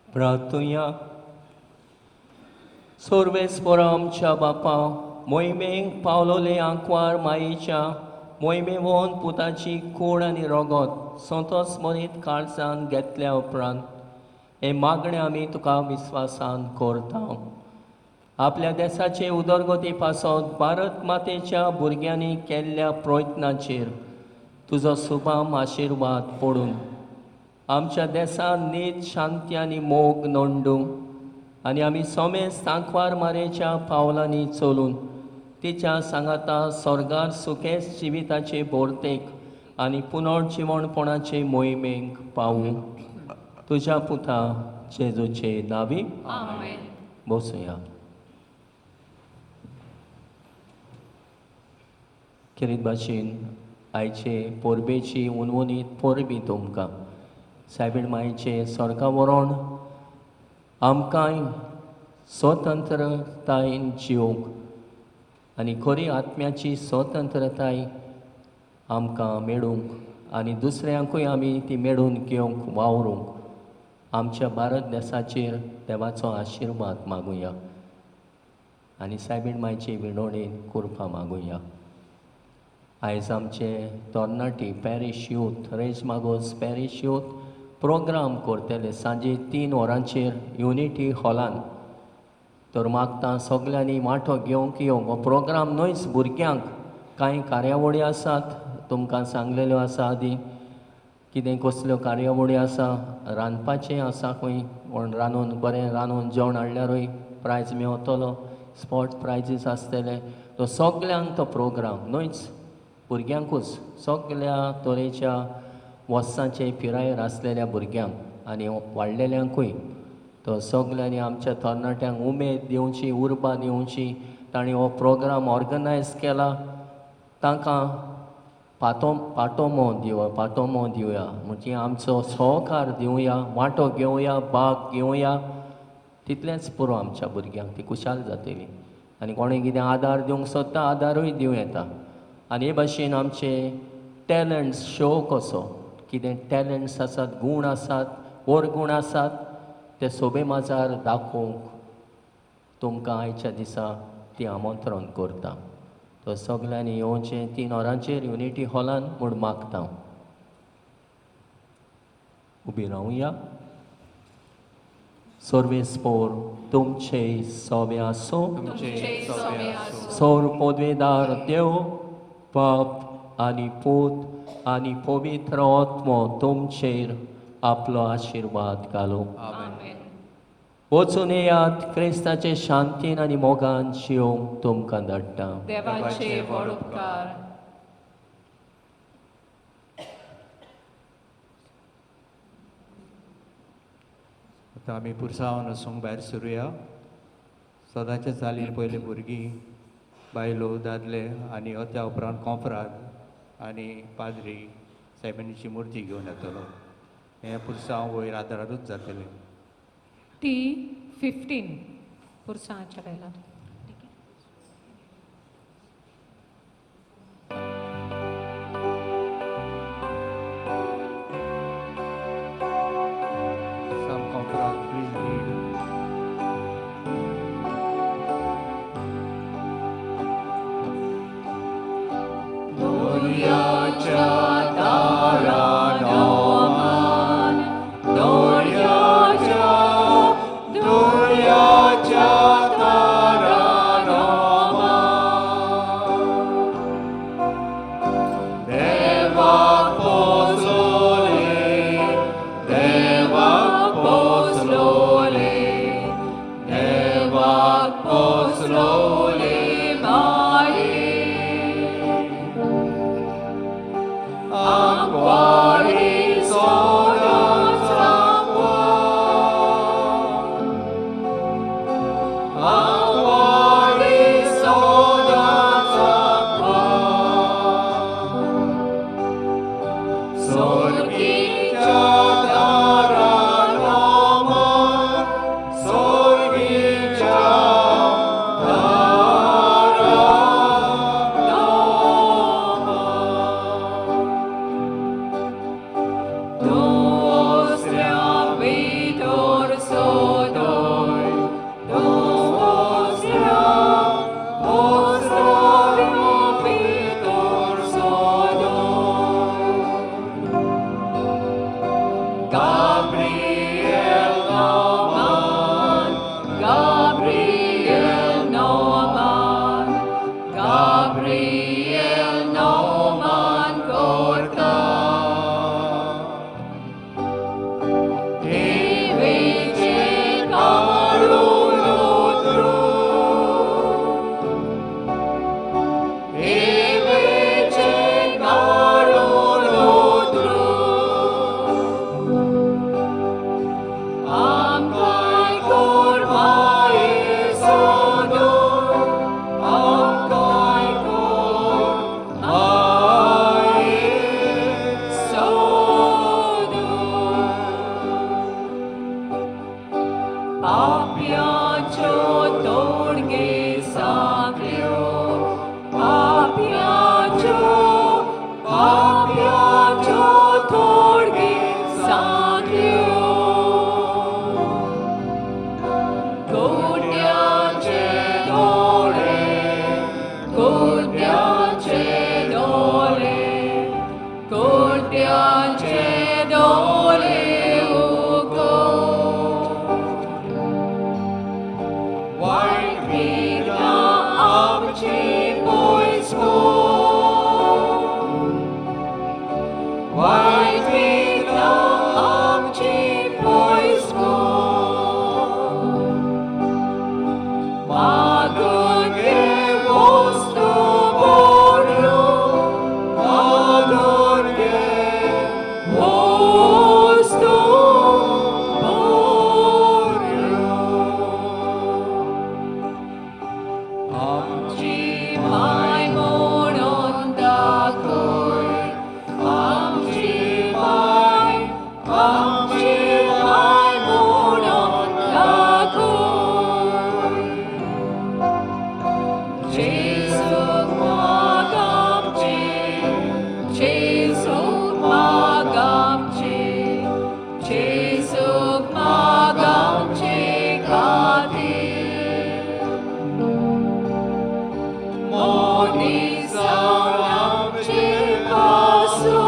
[SPEAKER 2] प्रार्थुया. सोर्वेस्पोरा आमच्या बापा, मोहिमेक पावलोले आंकवार मायेच्या मोहिमेवोन पुताची कूड आनी रोगोत संतोष मरीत काळजान घेतल्या उपरांत हें मागणें आमी तुका विस्वासान करता. आपल्या देसाचे उदरगती पासत भारत मातेच्या भुरग्यांनी केल्ल्या प्रयत्नाचेर तुजो सुभाम आशिर्वाद पडून आमच्या देसान नीत शांती आनी मोग नोंदू आनी आमी सोमेस तांकवार मारेच्या पावलांनी चलून तिच्या सांगाता स्वर्गार सुखेस जिविताचे भोरतेक आनी पुनर्जिवणपणाचे मोहिमेक पावूं. तुज्या पुता जेजूचे नावी. बसुया. खेरीत भाशेन आयचे परबेची उनवनीत परबी तुमकां. सायबीण मायचे स्वर्गा वरोण आमकांय स्वतंत्रतायेन जिवंक आनी खरी आत्म्याची स्वतंत्रताय आमकां मेळूंक आनी दुसऱ्यांकूय आमी ती मेळून घेवंक वावरूंक आमच्या भारत देसाचेर देवाचो आशिर्वाद मागुया आनी सायबीण मायचे विणवणेन कृपा मागुया. आयज आमचे तरणाटी parish youth Reis Magos parish youth programme करतले सांजे 3 वरांचेर युनिटी हॉलान. तर मागता सगल्यांनी वांटो घेवंक येवंक. हो प्रोग्राम न्हयच भुरग्यांक कांय कार्यावळी आसात तुमकां सांगलेल्यो आसा आदीं कितें कसल्यो कार्यावळी आसा. रांदपाचें आसा खंय कोण रांदून बरें रांदून जेवण हाडल्यारूय प्रायज मेवतलो, स्पॉट प्रायजीस आसतले. तो सगल्यांक तो प्रोग्राम न्हयच भुरग्यांकूच सगल्या तरेच्या वर्सांचे पिरायेर आसलेल्या भुरग्यांक आनी वाडलेल्यांकूय. तो सगल्यांनी आमच्या तरणाट्यांक उमेद दिवची, उर्बा दिवची. तांणी हो प्रोग्राम ऑर्गनायज केला तांकां पाटोमो दिवया, दिवया म्हणजे आमचो सहकार दिवया, वांटो घेवया, भाग घेवया. तितलेंच पुरो आमच्या भुरग्यांक, ती खुशाल जातली. आनी कोणें कितें आदार दिवंक सोदता आदारूय दिवं येता. आनी हे भाशेन आमचे टॅलंट्स शो कसो कितें टॅलंट्स आसात, गूण आसात, वरगूण आसात ते सोबे माजार दाखोवंक तुमकां आयच्या दिसा ती आमंत्रण करता. तो सगल्यांनी येवचें 3 वरांचेर युनिटी हॉलान म्हूण मागता. उबी रावया. सर्वेस्पोर तुमचे सोबे आसूं. सोर पदवेदार देव बाप आनी पूत आनी पवित्र आत्मो तुमचेर आपलो आशिर्वाद घालूं. वचून येयात क्रिस्ताचे शांतीन आनी मोगान जिवंक तुमकां धाडटा.
[SPEAKER 9] देवाचे व्हड उपकार.
[SPEAKER 10] आतां आमी पुरसावन वचूंक भायर सरुया. सदांचे चालीन पयलीं भुरगीं, बायलो, दादले आनी त्या उपरांत कोंफ्राद आनी पाद्री सायबिणीची मुर्ती घेवन येतलो. हें पुरसांव वयर आदारारूच जातलें.
[SPEAKER 9] T15 पुरसांच्या वेळार.
[SPEAKER 1] Gabriel Naumann, Gabriel Naumann, Gabriel Naumann korta. देवेचे काळून उतरू, देवेचे काळून उतरू, आमकांय कोरमाय सोदू, आमकांय कोरमाय सोदू. पाप्याच्यो तोडगे सांगल्यो, पाप्याच्यो, पाप्याच्यो तोडगे सांगल्यो. कुड्याचे दोळे, कुड्याचे दोळे, कुड्याचे दोळे उगो. वायट विघ्नां आमचे पयस कर, वायट विघ्नां आमचे पयस कर. मागून घे वस्तू बऱ्यो, मागून घे वस्तू बऱ्यो. आमची माय म्हणून दाखय, आमची माय, आमची माय म्हणून दाखय. जेजूक माग आमचे, जेजूक माग आमचे, जेजूक माग आमचे खातीर. मोनी जावन आमचे पासून,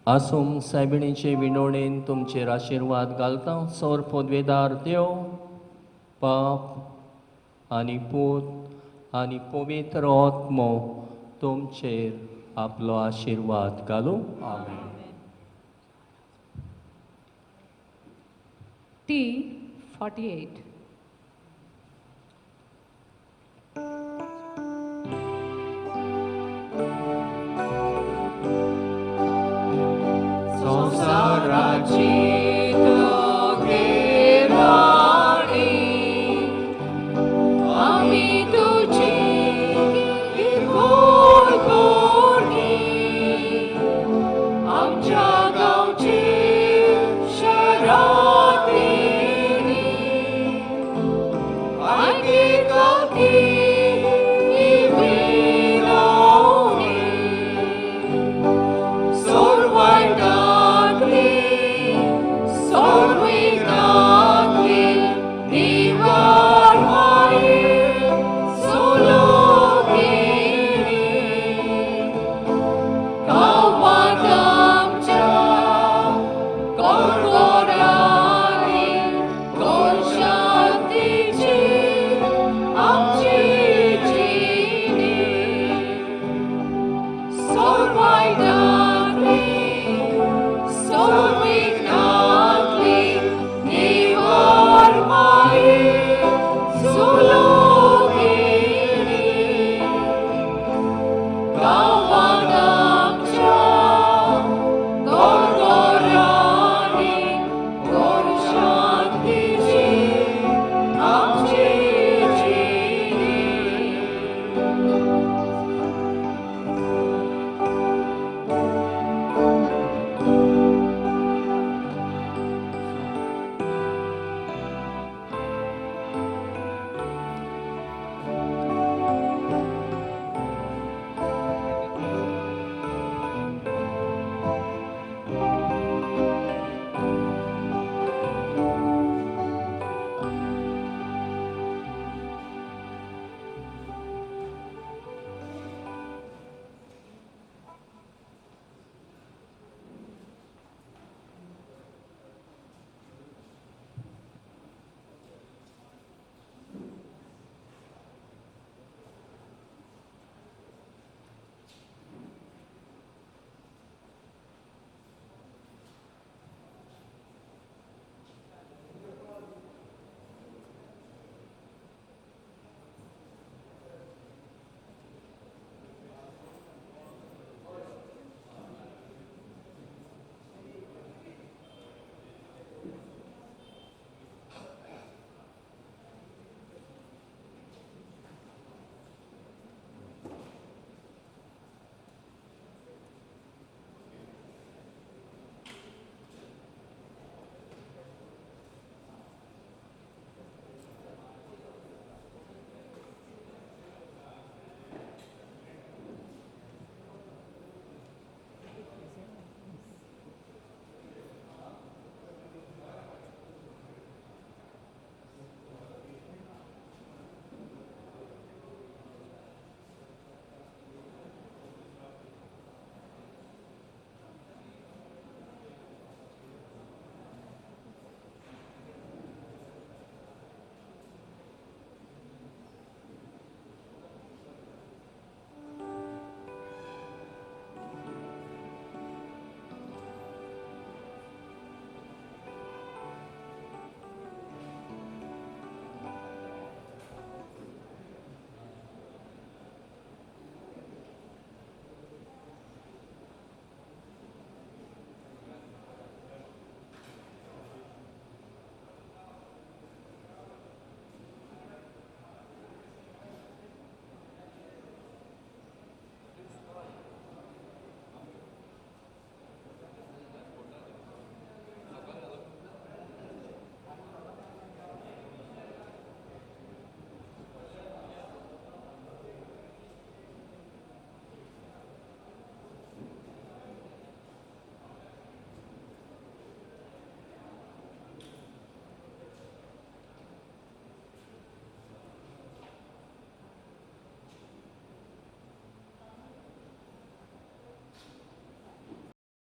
[SPEAKER 2] आसूम सायबिणीचे विनोणेन तुमचेर आशिर्वाद घालता. सोर पोदवेदार देव बाप आनी पूत आनी पवित्र आत्मो तुमचेर आपलो आशिर्वाद घालूं.
[SPEAKER 10] आमेन.
[SPEAKER 9] T 48.
[SPEAKER 3] संवसाराची